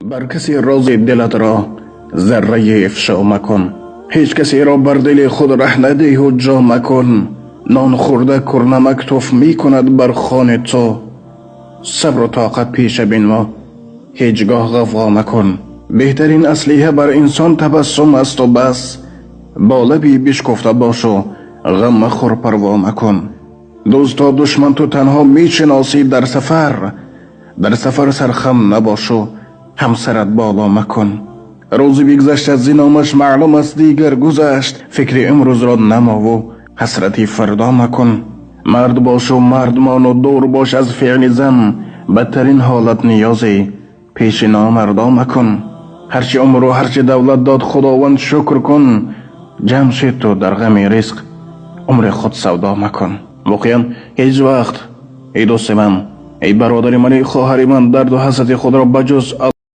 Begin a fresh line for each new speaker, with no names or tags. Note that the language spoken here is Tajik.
Бар касе рози дилат ро зарраи ифшо макун. Ҳеҷ касеро бар дили худ раҳ надиҳу ҷо макун. Нон хӯрда курнамак туф мекунад бар хони ту. Сабру тоқат пеша бинмо, ҳеҷ гоҳ ғавғо макун. Беҳтарин аслиҳа бар инсон табассум асту бас. Бо лаби бишкуфта бошу ғам махӯр, парво макун. Дӯст то душман ту танҳо мешиносӣ дар сафар. Дар сафар сархам набошу ҳамсарат боло макун. Рӯзе бигзашт, аз зиномаш маълум аст, дигар гузашт. Фикри имрӯзро намову ҳасрати фардо макун. Мард бошу мард мону дур бош аз феъли зан. Бадтарин ҳолат ниёзе пеши номардо макун. Ҳарчи умру ҳарчи давлат дод Худованд, шукр кун. Ҷамшед, ту дар ғами ризқ умри худ савдо макун. Воқеан, ҳеҷ вақт, эй дӯсти ман, эй бародари ман, эй хоҳари ман, дарду ҳасрати худро ба ҷуз